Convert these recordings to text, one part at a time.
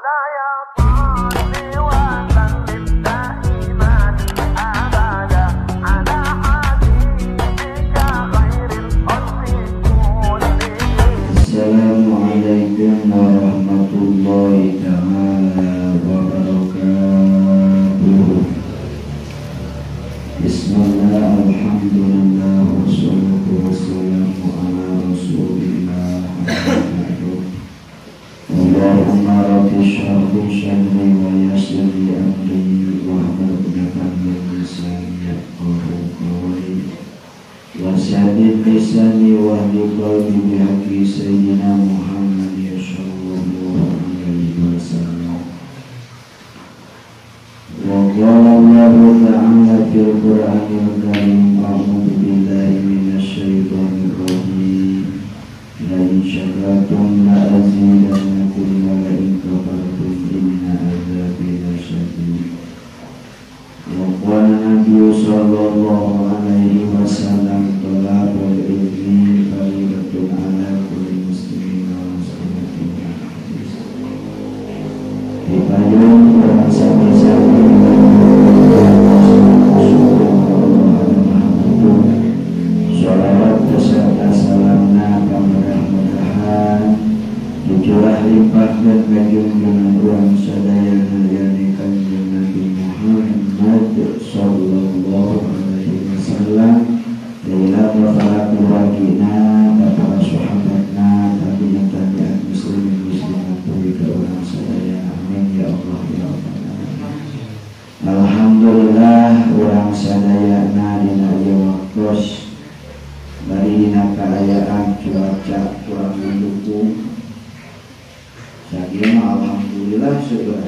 مولاي صل وسلم دائما أبدا على حبيبك خير الخلق كلهم. السلام عليكم ورحمة الله تعالى وبركاته. بسم الله الحمد لله والصلاة والسلام على رسول الله. اللهم رب اشرح لي صدري ويسر لي أمري واحلل عقدة من لساني يفقهوا قولي وسدد لساني واهد قلبي بحق سيدنا محمد صلى الله عليه وسلم. وقال الله تعالى في القرآن الكريم: أعوذ بالله من الشيطان الرجيم، لئن شكرتم لأزيدنكم ولئن كفرتم إن عذابي لشديد. وقال النبي صلى الله عليه وسلم: طلب العلم فريضة على كل مسلم ومسلمة. Dipayung kurang sami-sami sholawat beserta salamna kamudah-mudahan dicurah limpah dan kajungan urang sadayana yani Kanjeng Nabi Muhammad sallallahu alaihi wasallam lila para keluargina para sahabatna tabi'in tabi'at muslimin muslimat ka urang sadayana. Amin ya Allah ya Rabbal alamin. Alhamdulillah urang sadayana dina ieu waktos bari dina kaayaan cuaca kurang mendukung. Sakieu mah alhamdulillah syukur.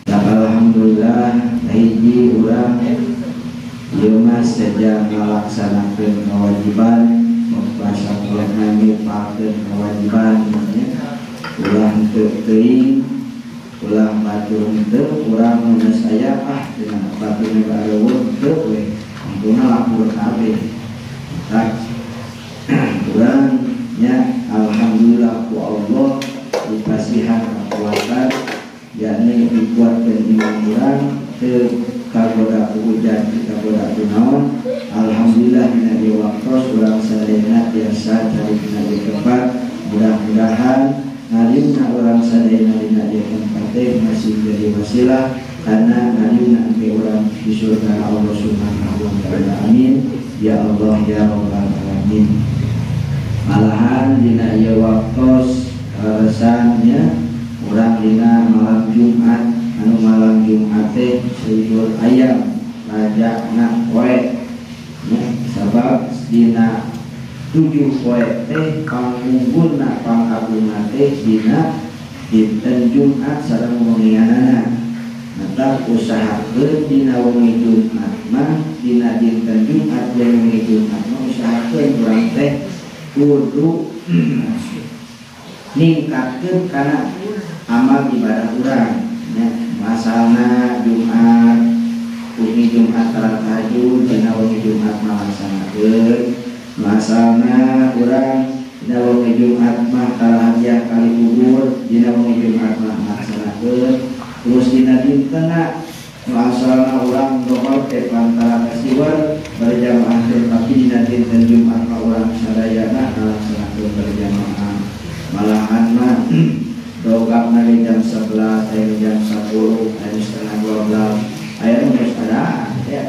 Alhamdulillah hiji urang ieu mah sejak ngalaksanakeun kewajiban mempasangkeun ngipalkeun kewajiban nya ulah henteu teuing ulah batur henteu urang mun geus aya ah cenah baturna bareuweun henteu we untungna lapur kabeh. Tah urang nya alhamdulillah ku Allah dipasihan kekuatan yakni dikuatkeun iman urang teu kagoda ku hujan teu kagoda ku naon. Alhamdulillah dina ieu waktos urang sadayana tiasa cari dina ieu tempat. Mudah-mudahan ngaliumna urang sadayana dina ieu tempat teh masih jadi wasilah karena ngaliumna engke urang di surga Allah Subhanahu wa taala. Amin ya Allah ya Rabbal alamin. Malahan dina ieu waktos resannya urang dina malam Jumat anu malam Jumat teh sayyidul ayam rajana poe nya sabab dina 7 poe teh pangunggulna pangagungna teh dina dinten Jumat sareng wengianana. Maka usahakeun dina wengi Jumat mah dina dinten Jumat jeung wengi Jumat mah usahakeun urang teh kudu ningkatkeun kana amal ibadah urang nya. Masalna Jumat wengi Jumat salat tahajud dina wengi Jumat mah laksanakeun. Masalna urang dina wengi Jumat mah kalahadiah kali kubur dina wengi Jumat mah laksanakeun. Terus dina dintena masalna urang dohor teh pantara kasiwer berjamaah teh tapi dina dinten Jumat mah urang sadayana ngalaksanakeun berjamaah. Malahan mah dogapna di jam 11, aya jam 10, aya setengah 12, aya nu geus ada ya.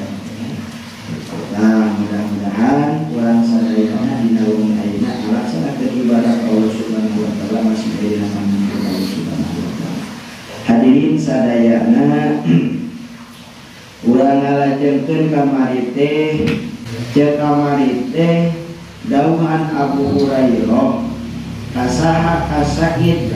Nah, mudah-mudahan urang sadayana dina wengi ayeuna ngalaksanakeun ibadah Allah Subhanahu wa taala masih aya dina pangantun Allah Subhanahu wa taala. Hadirin sadayana urang ngalajengkeun kamari teh ceuk kamari teh dauhan Abu Hurairah kasaha kasakit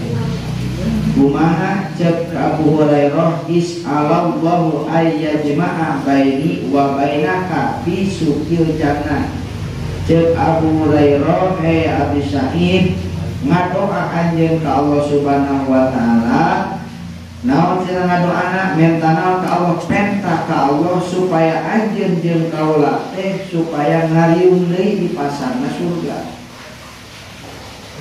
kumaha ceuk Abu Hurairah is'alallahu ayyajma'a baini wa bainaka fi sukil jannah. Ceuk Abu Hurairah he Abi Sa'id ngadoa anjeun ka Allah Subhanahu wa taala. Naon cenah ngadoana menta naon ka Allah penta ka Allah supaya anjeun jeung kaula teh supaya ngariung deui di pasarna surga.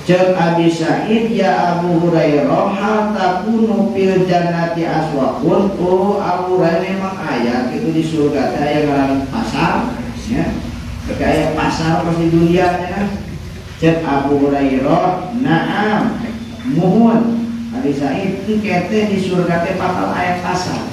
Cek Abi Sa'id ya Abu Hurairah hal takunu fil jannati aswaqun. Oh Abu Hurairah memang aya kitu di surga teh aya ngaran pasar nya. Aya pasar pas di dunia nya. Cek Abu Hurairah na'am muhun. Abi Sa'id engke teh di surga teh bakal aya pasar.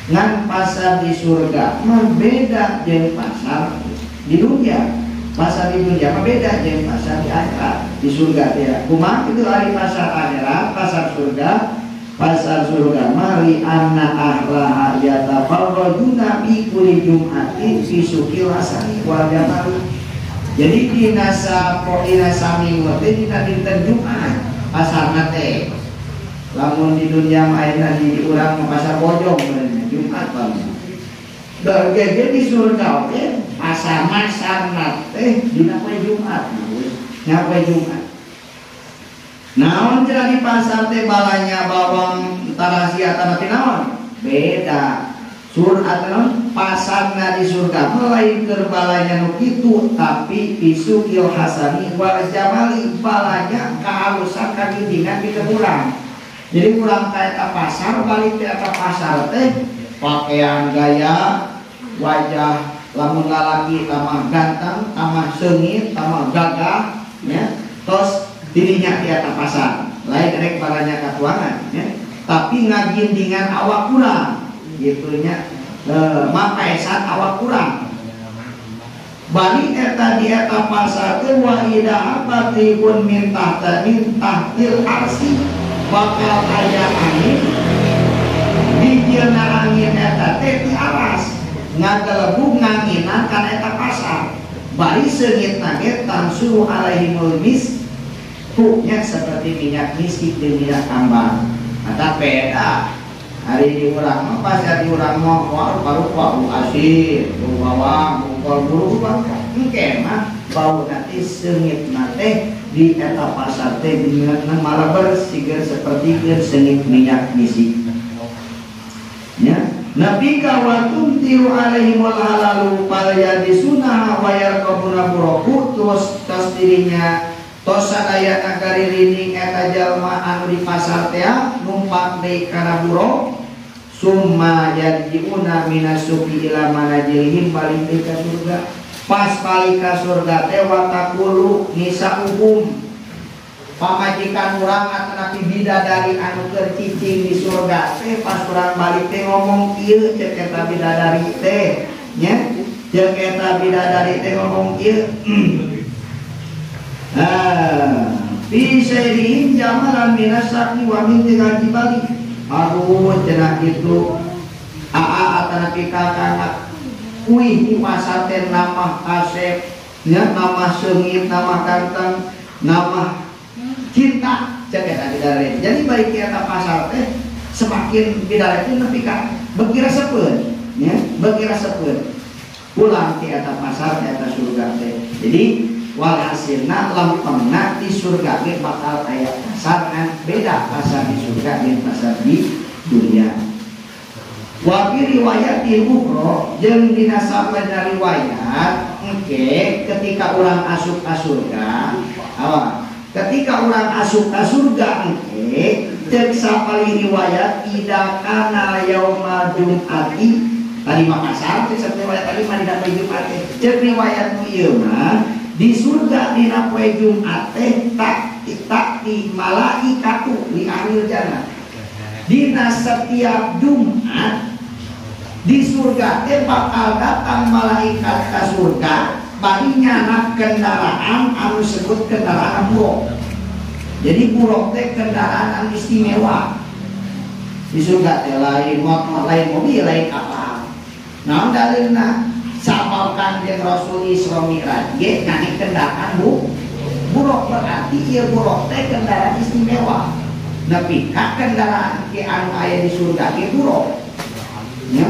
Ngan pasar di surga mah beda jeung pasar di dunia. Pasar di dunia mah beda jeung pasar di akhirat, di surga teh. Kumaha kitu ari pasar akhirat, pasar surga? Pasar surga mah li anna ahlaha yatafarrajuna bi kulli jum'atin fi suqil hasani wal jamal. Jadi dina sapoina saminggu teh dina dinten Jumat pasarna teh. Lamun di dunia mah ayeuna di urang mah pasar Bojong Jumat paling. Bergege di surga oke pasar masarna teh dina poe Jumat. Nya poe Jumat. Naon cenah di pasar teh balanya bawang tarasi atawa naon? Beda. Surga naon? Pasarna di surga mah lain keur balanya nu kitu tapi isukil hasani wal jamali, balanya kahalusan kagindingan di urang. Jadi urang ka eta pasar balik ka eta pasar teh pakaian gaya, wajah lamun lalaki tambah ganteng, tambah seungit, tambah gagah nya. Tos dirinya di atas pasar, lain rek baranya katuangan nya. Tapi ngagindingan awak kurang gitu nya. Mapaesan awak kurang. Bali eta di eta pasar teh wa ida abatihun min tahta min tahtil arsi bakal aya angin. Bijilna angin eta teh ti aras ngagelebug nganginan kana eta pasar. Bari seungitna ge tansu alaihimul misku nya seperti minyak misik jeung minyak kambang. Mata beda. Hari di urang mah pasar di urang mah wah rupa-rupa bau asin, bau bawang, bau kol buru engke mah bau nanti seungitna teh di eta pasar teh minyakna malah bersiger seperti seungit minyak misik. Ya, Nabi ka wa tumtiru alaihimul halalu fal yadisuna wa yarqabuna buraku terus tas dirinya tos sadaya kagaririning eta jalma anu di pasar teh numpak deui kana buruk summa yarjiuna minasuki ila manajilihim balik deui ka surga. Pas balik ka surga teh wa taqulu nisauhum pamajikan urang atanapi bidadari anu keur cicing di surga teh pas urang balik teh ngomong ieu ceuk eta bidadari teh nya ceuk eta bidadari teh ngomong ieu fi sayrihim jamalan minasaqi wa min tilal jibali. Aduh cenah kitu aa atanapi kakak kuih di pasar teh namah kasep nya namah seungit namah ganteng namah cinta cek eta bidadari. Jadi baik eta pasar teh semakin bidadari teh nepi ka beuki resepeun nya, beuki resepeun. Pulang ti eta pasar eta surga teh. Jadi walhasilna lempengna di surga ge bakal aya pasar ngan beda pasar di surga jeung pasar di dunia. Wa fi riwayatil ukhra jeung dina sabada riwayat engke ketika urang asup ka surga, awa ketika orang asup ka surga engke cek sapali riwayat ida kana yauma jum'ati tadi mah pasar cek riwayat tadi mah dina poe Jumat cek riwayat nu ieu mah di surga dina poe Jumat teh tak di malaikatu li ahlil jannah. Dina setiap Jumat di surga teh bakal datang malaikat ka surga bari nyanak kendaraan anu sebut kendaraan buruk. Jadi buruk teh kendaraan anu istimewa. Di surga teh lain motor, lain mobil, lain apa. Naon dalilna? Sabab Kanjeng Rasul Isra Mi'raj ge nyanik kendaraan buruk, berarti ieu buruk teh kendaraan istimewa. Nepi ka kendaraan ge anu aya di surga ge buruk. Nya,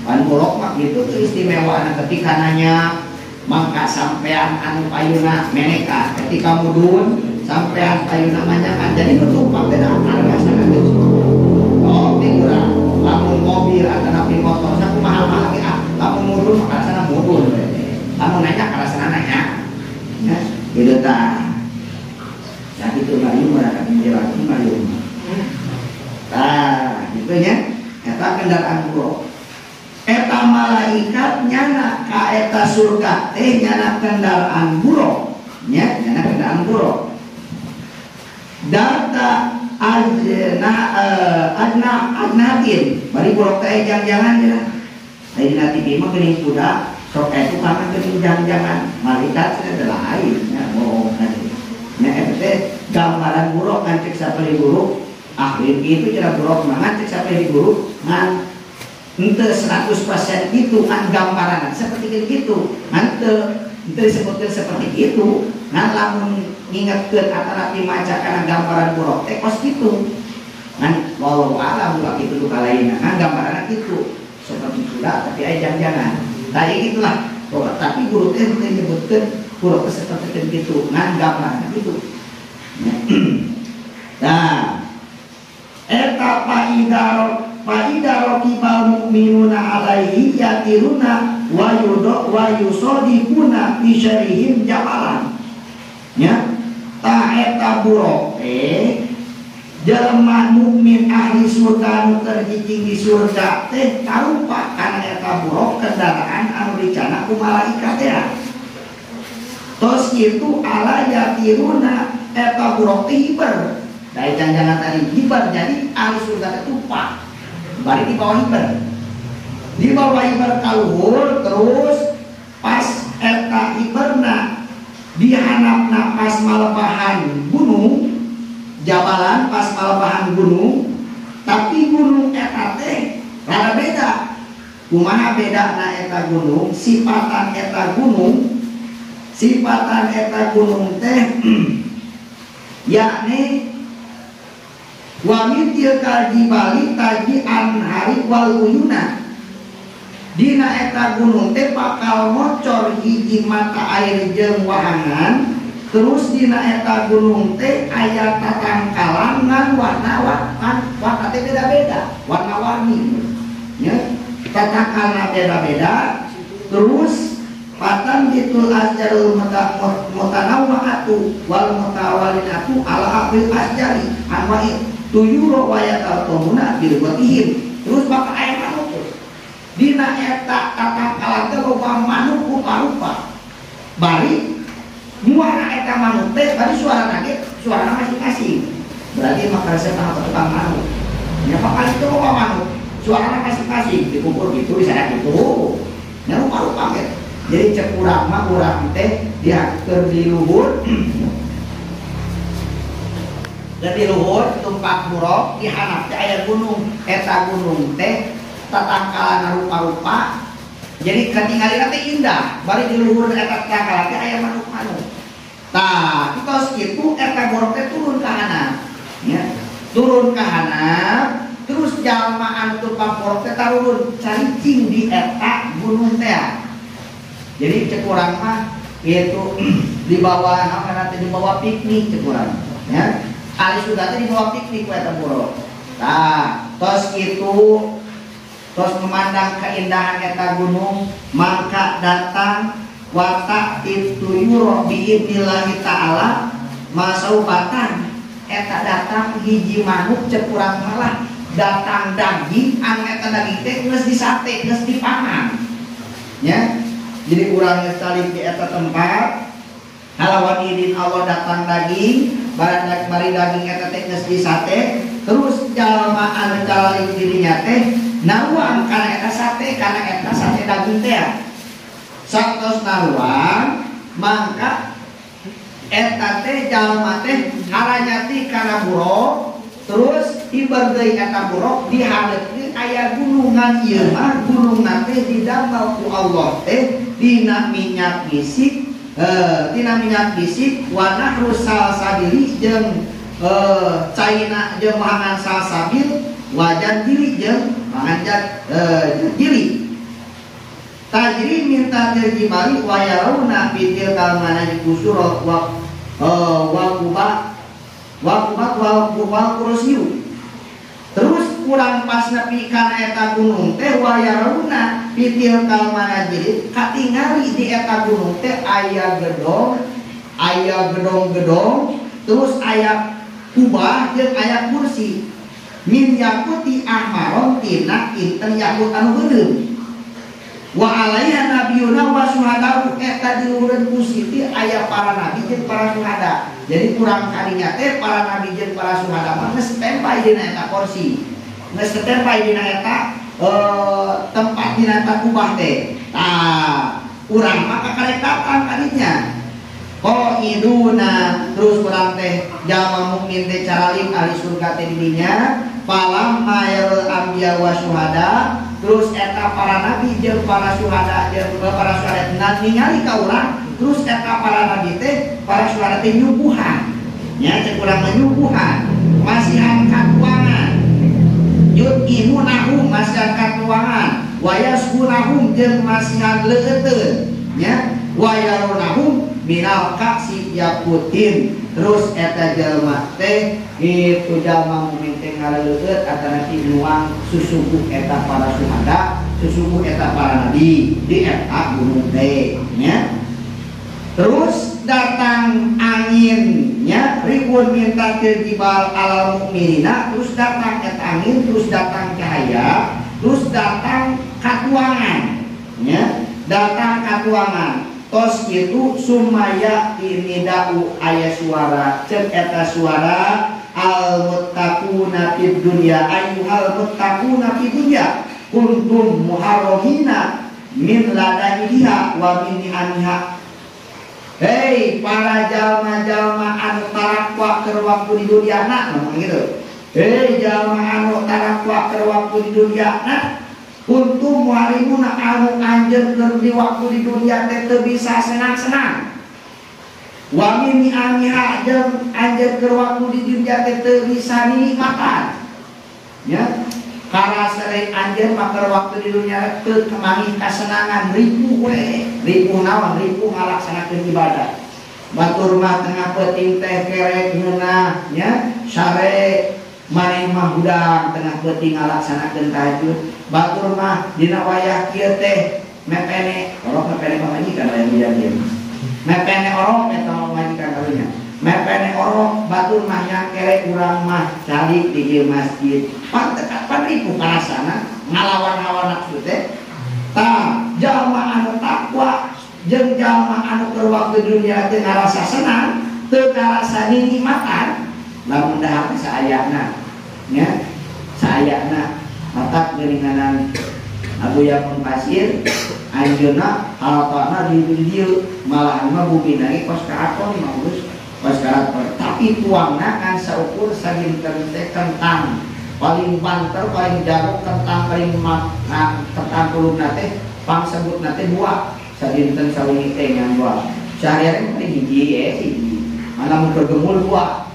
pan buruk mah kitu tuh istimewana ketika nanya mangka sampean anu payuna meneka ketika mudun sampean payuna manyakan jadi nutup beda harga sangat oh tinggal lamun mobil atau napi motor saku mahal-mahal ge ah lamun mudun maka sana mudun lamun nanya karasana nanya ya gitu tah. Kitu nya eta kendaraan buruk. Eta malaikat nyana ka eta surga teh nyana kendaraan buruk nya, nyana kendaraan buruk. Data ajna ajna ajnatin bari buruk teh jang-jangan cenah. Lain dina TV mah geuning kuda sok eta tukang geuning jang-jangan malaikat cenah teh lain nya bohong nya eta teh gambaran buruk kan cek sapali guru ahli itu cara buruk mah cek sapali guru ngan henteu 100% itu kan gambaran seperti gitu ngan teu disebutkeun seperti itu ngan lamun ngingetkeun atanapi maca kana gambaran buruk teh kos kitu ngan wallahu a'lam ulah kitu duka lainna ngan gambaranna kitu seperti kuda tapi aya jang-jangan tah gitulah tapi guru teh teu nyebutkeun buruk teh seperti kitu ngan gambaranna kitu. Nah eta faida raqibal mu'minuna alaihi yatiruna wa yudo wa yusadiquna fi syarihim jabalan nya ta eta buruk teh jelema mukmin ahli surga nu tercicing di surga teh tarupa kana eta buruk kendaraan anu dicana ku malaikat teh. Tos kitu ala yatiruna eta buruk teh hiber. Dari jangan tadi hiber jadi ahli surga teh tumpah. Bari di bawah hiber. Di bawah hiber kaluhur terus pas eta hiberna dihanapna pas malebahan gunung, jabalan pas malebahan gunung, tapi gunung eta teh rada beda. Kumaha bedana eta gunung? Sifatan eta gunung, sifatan eta gunung teh yakni wa min tilkal jibali taji anhari wal uyuna. Dina eta gunung teh bakal ngocor hiji mata air jeung wahangan. Terus dina eta gunung teh aya tatangkalan ngan warna warna teh beda-beda, warna-warni nya, tatangkalna beda-beda. Terus patan bitul asjarul mutanawwa'atu wal mutawalinatu ala aqil asjari anwa'i tuyuro wa yatalqamuna bil watihim. Terus bakal aya manuk dina eta tatangkalan teh loba manuk rupa-rupa. Bari muara eta manuk teh bari suarana ge suarana masing-masing. Berarti maka resep mah tukang manuk. Nya bakal itu loba manuk, suarana masing-masing dikumpul gitu di sana gitu. Nya rupa-rupa ge. Jadi cek urang mah urang teh diatur di luhur. Di luhur tumpak buruk di hanap teh aya gunung, eta gunung teh tatangkalan rupa-rupa. Jadi katingalina teh indah, bari di luhur eta tatangkalan teh aya manuk-manuk. Tah, kitos kitu eta buruk teh turun ka hanap. Nya, turun ka hanap, terus jalma anu tumpak buruk teh tarurun caricing di eta gunung teh. Jadi cek urang mah itu di bawah naon teh di bawah piknik cek urang ya. Ahli surga teh di bawah piknik ku eta buruk. Tah, tos kitu tos memandang keindahan eta gunung, maka datang wata ituyuro biidnillahi ta'ala masaubatan eta datang hiji manuk cek urang malah datang daging anu eta daging teh geus disate geus dipangan nya. Jadi urang geus calik di eta tempat halawan idin Allah datang daging bari daging eta teh geus disate terus jalma anu calik dirinya teh naruang kana eta sate daging teh satos naruang mangka eta teh jalma teh haranyati kana buruk terus hiber deui eta buruk dihareupeun aya gunungan ieu mah gunungna teh didamel ku Allah teh dina minyak bisik wa nahru salsabili jeung caina jeung wahangan salsabil wajan jili jeung wahangan jili tajri min tahtil jibali wa yarawna bitil kalmana kusuro wa wa kuba wa kuba wa kursiyu. Terus kurang pas nepi kana eta gunung teh wa yarawna bitil kalmana jili katingali di eta gunung teh aya gedong, aya gedong-gedong, terus aya kubah jeung aya kursi. Min yakuti ahmaron tina inten yakut anu beureum. Wa alaiha nabiyuna wa syuhada'u eta di luhureun kursi teh aya para nabi jeung para syuhada. Jadi kurang kalinya teh para nabi jeung para syuhada mah geus standby dina eta kursi. Geus standby dina eta tempat dina eta kubah teh. Tah, urang mah kakarek datang kadinya. Qaiduna terus urang teh jalma mukmin teh caraling ahli surga teh didinya. Falamma yarul anbiya wa syuhada terus eta para nabi jeung para syuhada jeung para syuhada ningali ka urang terus eta para nabi teh para syuhada teh nyuguhan nya cek urang mah nyuguhan masihan katuangan yutimunahum masihan katuangan wa yaskunahum jeung masihan leueuteun nya wa yarunahum minal kaksi yakutin terus eta jalma teh itu jalma mukmin teh ngaleueut atanapi nuang susuguh eta para syuhada susuguh eta para nabi di eta gunung teh nya. Terus datang anginnya ribun minta til jibal alal mukminina terus datang eta angin terus datang cahaya terus datang katuangan nya datang katuangan tos itu sumaya tinidau aya suara cek eta suara al muttaquna fid dunya ayyuhal muttaquna fid dunya kuntum muharramina min ladaiha wa min ni'amiha. Hei para jalma-jalma anu tarakwa keur waktu di dunia na ngomong gitu. Hei jalma anu tarakwa keur waktu di dunia na kuntum muharrimuna anu anjeun keur di waktu di dunia teh teu bisa senang-senang. Wa min ni'amiha jeung anjeun keur waktu di dunia teh teu bisa nikmatan. Ya, karasere anjeun mah keur waktu di dunia teu kemangi kasenangan ripuh we, ripuh naon, ripuh ngalaksanakeun ibadah. Batur mah tengah peuting teh kerek ngeunah nya, sare maneh mah hudang tengah peuting ngalaksanakeun tahajud. Batur mah dina wayah kieu teh mepene orok mepene pamajikan aya hujan ieu. Mepene orok eta pamajikan karunya. Mepene orok batur mah nyangkere urang mah calik di ieu masjid. Pan teu kapan ripuh karasana ngalawan hawa nafsu teh. Tah jalma anu takwa jeung jalma anu keur waktu dunia teh ngarasa senang, teu ngarasa nikmatan, lamun dahar teh saayana nya saayana matak geuninganan Abu Yamun Pasir anjeunna halatana di dieu malahan mah bumina ge kos karaton mah geus kos karaton tapi tuangna kan saukur saginten teh kentang paling banter paling jago kentang paling kentang kulubna teh pangsebutna teh dua saginten sawengi teh ngan dua sehari-hari paling hiji hiji mana mun bergemul dua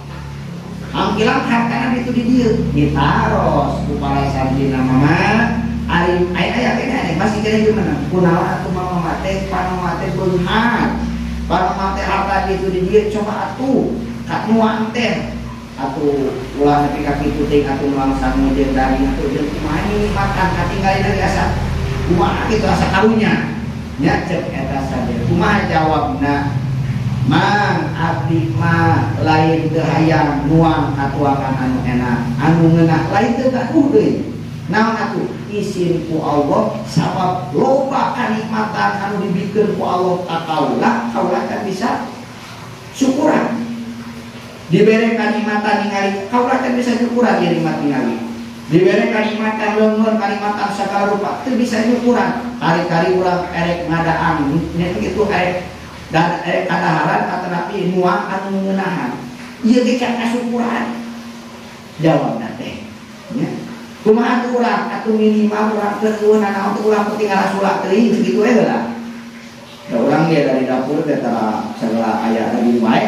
angkilang hartana itu di dieu ditaros ku para sarjina mama ari aya kene masih kene gimana kunaon atuh mama teh pano teh beunghar pano teh harta itu di dieu coba atuh ka nuang teh atuh ulah nepi ka kitu teh atuh nuang sangu jeung daging atuh jeung kumaha nikmatan katinggalin lagi asa kumaha kitu asa karunya nya cek eta saja kumaha jawabna Mang abdi mah lain teu hayang nuang katuangan anu enak anu ngeunah lain teu gaduh deui naon atuh isin ku Allah sabab loba kanikmatan anu dibikeun ku Allah ka kaula kaula kan bisa syukuran dibere kanikmatan ningali kaula kan bisa syukuran ieu nikmat ningali dibere kanikmatan leungeun kanikmatan sagala rupa teu bisa syukuran kari-kari urang erek ngadaan nya kitu erek dan kadaharan katanapi nuang anu ngeunahan ieu ge can kasukuran jawabna teh nya kumaha atuh urang atuh minimal urang teu eueuh nanaon teh urang penting ngarasula teuing sakitu we heula da urang ge dari dapur teh tara sagala aya lagi wae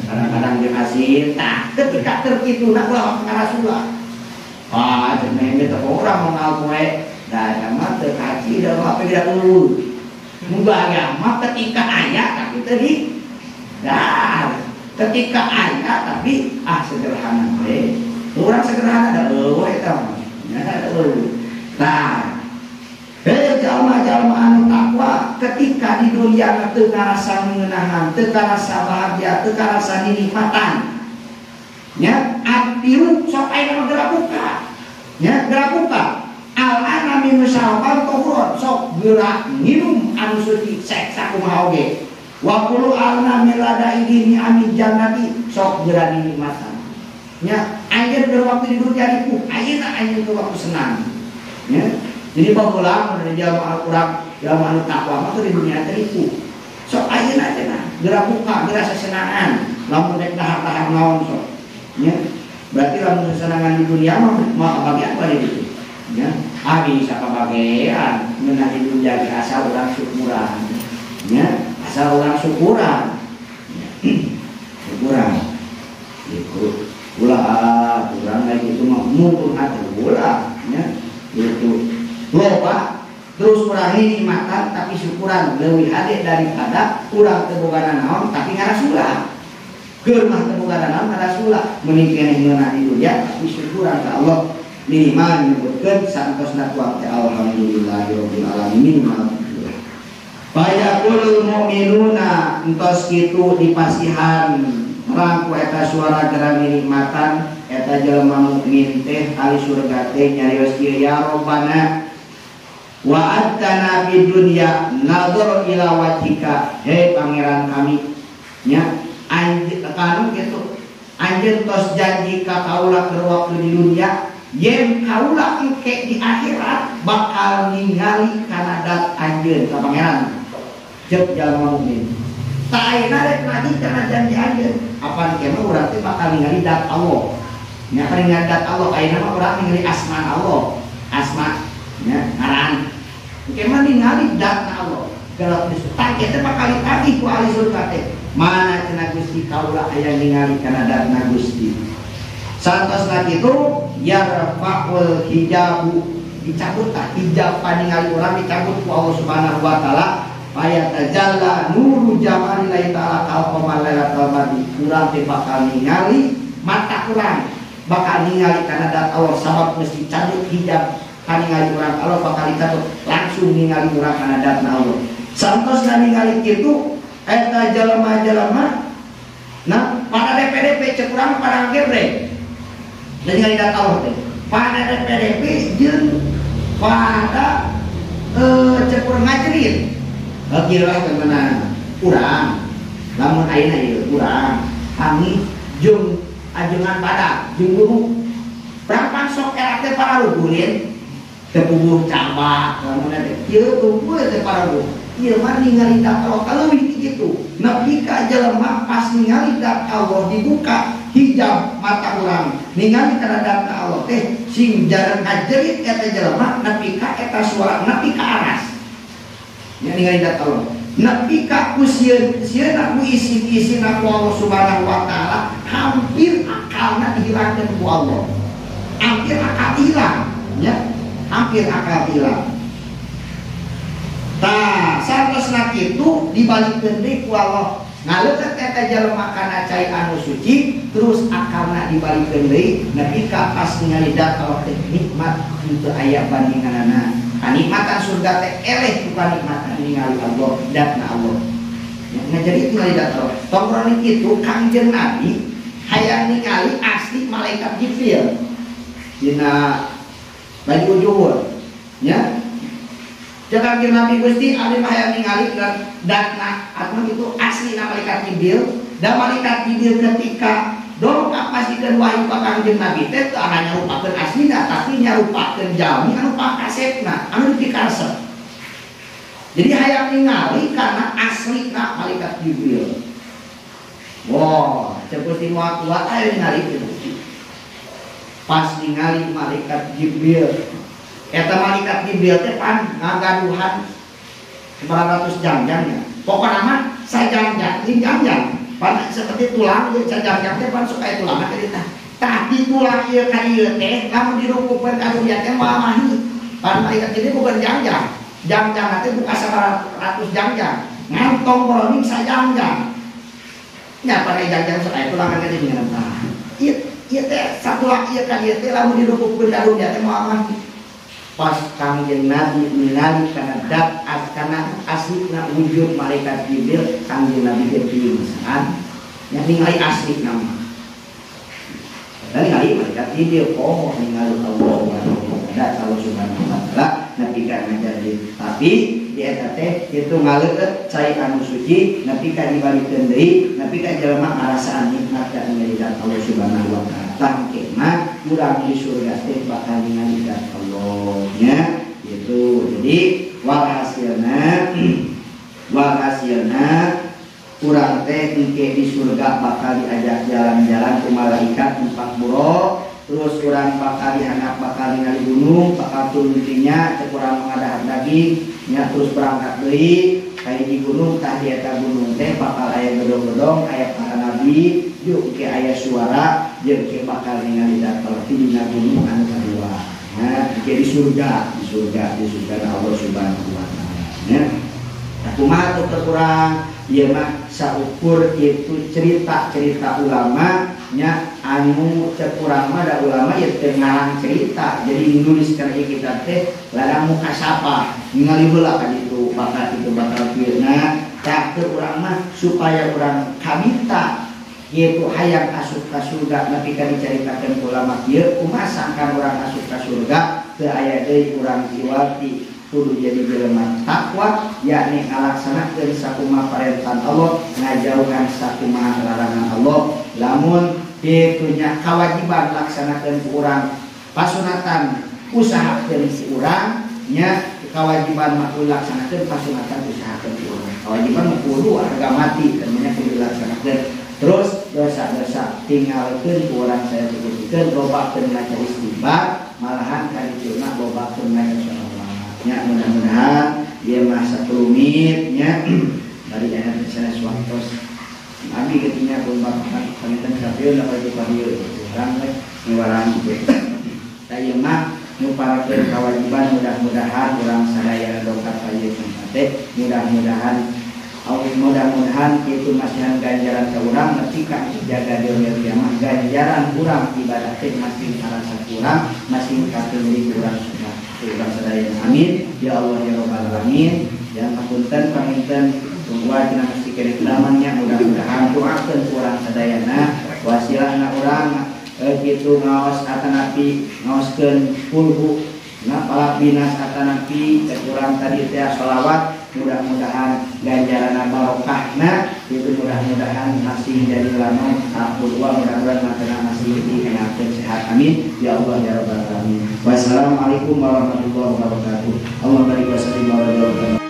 kadang-kadang jeung asin tah ketika keur kituna ulah ngarasula ah cenah teh urang mau poe da eta mah teu kaci da mah da eueuh muga mah ketika aya tapi tadi dah ketika aya tapi ah sederhana we urang sederhana da eueuh eta mah nya da eueuh tah heuh jalma-jalma anu takwa ketika di dunia teu ngarasa ngeunahan teu ngarasa bahagia teu ngarasa dinikmatan nya atiru sok aya mah geura buka Nya geura buka. Al-ana minu syaraban tohuron sok geura nginum anu suci sek sakumaha oge. Wa qulu alna milada ini ami jannati sok geura dinikmatan. Nya anjeun keur waktu di dunia ripuh, ayeuna anjeun keur waktu senang. Nya. Jadi baheula mun jalma urang jalma anu takwa mah keur di dunia teh ripuh. Sok ayeuna cenah geura buka, geura sasenangan. Lamun rek dahar-dahar naon sok. Nya. Berarti lamun sasenangan di dunia mah moal kabagian bari ditu. Ya, bisa kebagian ngeunah di dunia asal urang syukuran. Ya, asal urang syukuran. Ya. Syukuran. Gitu. Ulah urang lain itu mah mumpung hati ulah ya. Gitu. Loba terus urang nikmatan tapi syukuran leuwih hade daripada urang teu boga naon tapi ngarasulah. Keur mah teu boga naon ngarasulah mending keneh ngeunah di dunia tapi syukuran ka Allah. Minimal menyebutkan santosna tuang teh alhamdulillahirabbil alamin minimal. Fayaqulul mu'minuna entos kitu dipasihan terang ku eta suara gerang nikmatan eta jelema mukmin teh ahli surga teh nyarios ieu ya Rabbana wa'adtana fid dunya nadhar ila wajhika hei pangeran kami nya anjeun kanu kitu anjeun tos janji ka kaula keur waktu di dunia yen kaula engke di akhirat bakal ningali kana dat anjeun ka pangeran ceuk jalma mukmin tah ayeuna rek nagih kana janji anjeun apan ke mah urang teh bakal ningali dat Allah nya ningali dat Allah ayeuna mah urang ningali asma Allah asma nya ngaran engke mah ningali datna Allah galak geus tah kieu teh bakal ditagih ku ahli surga teh mana cenah Gusti kaula aya ningali kana datna Gusti santosna kitu yarfa'ul hijabu dicabut tah hijab paningali urang dicabut ku Allah Subhanahu wa taala fayatajalla nuru jamalillahi ta'ala kal qamar lailatul badri urang teh bakal ningali mata urang bakal ningali kana dat Allah sabab geus dicabut hijab paningali urang Allah bakal dicabut langsung ningali urang kana datna Allah santosna ningali kitu eta jelema-jelema nah pada DPDP cek urang pada gebrek dan ningali dat Allah teh pada DPDP jeung pada cek urang ngajerit kieu lah temenan urang lamun ayeuna ieu urang kami jeung ajengan badak jeung guru berapa sok era teh pararugurin teh puguh cambak lamun teh kieu tunggu teh pararuguh ieu mah ningali dat Allah kaleuwih ti kitu nepi ka jelema pas ningali dat Allah dibuka hijab mata urang ningali kana dat Allah teh sing jarang ngajerit eta jelema nepi ka eta suara nepi ka aras nya ningali dat Allah nepi ka ku sieun sieuna ku isi-isina ku Allah Subhanahu wa taala hampir akalna dihilangkeun ku Allah hampir akal hilang ya hampir akal hilang. Tah santosna kitu dibalikeun deui ku Allah ngaleukeut eta jelema kana cai anu suci terus akalna dibalikeun deui nepi ka pas ningali dat Allah teh nikmat teu aya bandinganana kanikmatan surga teh eleh ku kanikmatan ningali Allah datna Allah nya jadi ningali dat Allah tongkrong kitu Kangjeng Nabi hayang ningali asli malaikat Jibril dina baju juhur nya Jangan Nabi Gusti abdi mah hayang ningali datna atau itu asli malaikat Jibril dan malaikat Jibril ketika dongkap pasikeun wahyu ka Kangjeng Nabi teh teu nyarupakeun aslina tapi nyarupakeun jalmi anu pangkasepna anu dipikaresep. Jadi hayang ningali karena aslina malaikat Jibril. Wah, cek Gusti moal kuat hayang ningali kitu. Pas ningali malaikat Jibril eta malaikat Jibril teh pan ngagaduhan 900 jangjangnya. Pokona mah sajangjang, jangjang. Pan seperti tulang ieu sajangjang teh pan sok aya tulang teh tah. Tah di tulang ieu ka ieu teh lamun dirungkukeun ka dunia teh moal mahi. Pan malaikat Jibril bukan jangjang. Jangjang teh buka 900 jangjang. Ngantong boroning sajangjang. Nya pan jangjang sok aya tulang teh dengan tah. Ieu ieu teh satulang ieu ka ieu teh lamun dirungkukeun ka dunia teh moal mahi. Pas Kangjeng Nabi ningali kana dat kana aslina wujud malaikat Jibril Kangjeng Nabi teh pingsan nya ningali aslina mah ningali malaikat Jibril oh ningali Allah. dat Allah Subhanahu wa taala nepi ka ngajadi tapi di eta teh kitu ngaleueut cai anu suci nepi ka dibalikeun deui nepi ka jelema ngarasaan nikmat dan ningali dat Allah Subhanahu wa taala. Tah mah urang di surga teh bakal ningali dat Allah nya gitu. Jadi walhasilna urang teh engke di surga bakal diajak jalan-jalan ku malaikat numpak buruk, terus urang bakal dihandap bakal ningali gunung, bakal turun dinya cek urang mengadahar daging nya terus berangkat deui ka hiji gunung tah di eta gunung teh bakal aya gedong-gedong aya para nabi jeung ke aya suara jeung ke bakal ningali dat Allah dina gunung anu kadua. Nah, di surga, di surga, di surga Allah Subhanahu wa taala nya. Kumaha tuh kurang ieu mah saukur itu cerita-cerita ulama nya anu cek urang mah da ulama ieu teh ngarang cerita jadi nulis kana ieu kitab teh ladang mukasapah ningali heula ka ditu bakal itu bakal kieu. Nah tah teu urang mah supaya urang kabita yaitu hayang asup ka surga nepi ka dicaritakeun ku ulama kieu kumaha sangkan urang asup ka surga teu aya deui urang jiwati kudu jadi jelema takwa yakni ngalaksanakeun sakumaha parentan Allah ngajauhan sakumaha larangan Allah. Lamun kitu nya kawajiban laksanakeun ku urang pasunatan usahakeun si urang nya kewajiban mah kudu laksanakeun pasunatan usahakeun ku urang kewajiban mah kudu harga mati kan nya kudu laksanakeun. Terus dosa-dosa tinggalkeun ku urang saya sebutkeun lobakeun maca istighfar malahan ka ditu mah lobakeun maca sholawat nya. Mudah-mudahan ieu mah sakelumit nya bari aya sanes waktos abi kitu nya pun bapak panginten kapieun da baju padieu urang we miwaran kitu. Tah ieu mah nyuparakeun kawajiban mudah-mudahan urang sadaya dongkap ka ieu teh mudah-mudahan mudah-mudahan itu masihan ganjaran ka urang nepi ka jaga deumeul kiamah ganjaran urang ibadah teh masih karasa urang masih kateuli urang urang sadaya. Amin ya Allah ya rabbal alamin. Yang hapunten panginten tungguan cenah mesti kene nya mudah-mudahan doakeun ku urang sadayana wasilahna urang kitu ngaos atanapi ngaoskeun kulhu na palak binas atanapi cek urang tadi teh sholawat mudah-mudahan ganjaran barokahna itu mudah-mudahan masih jadi lama aku dua mudah-mudahan matana masih dikenakeun sehat. Amin ya Allah ya rabbal alamin. Wassalamualaikum warahmatullahi wabarakatuh. Allah barik wa sallim wa baraka.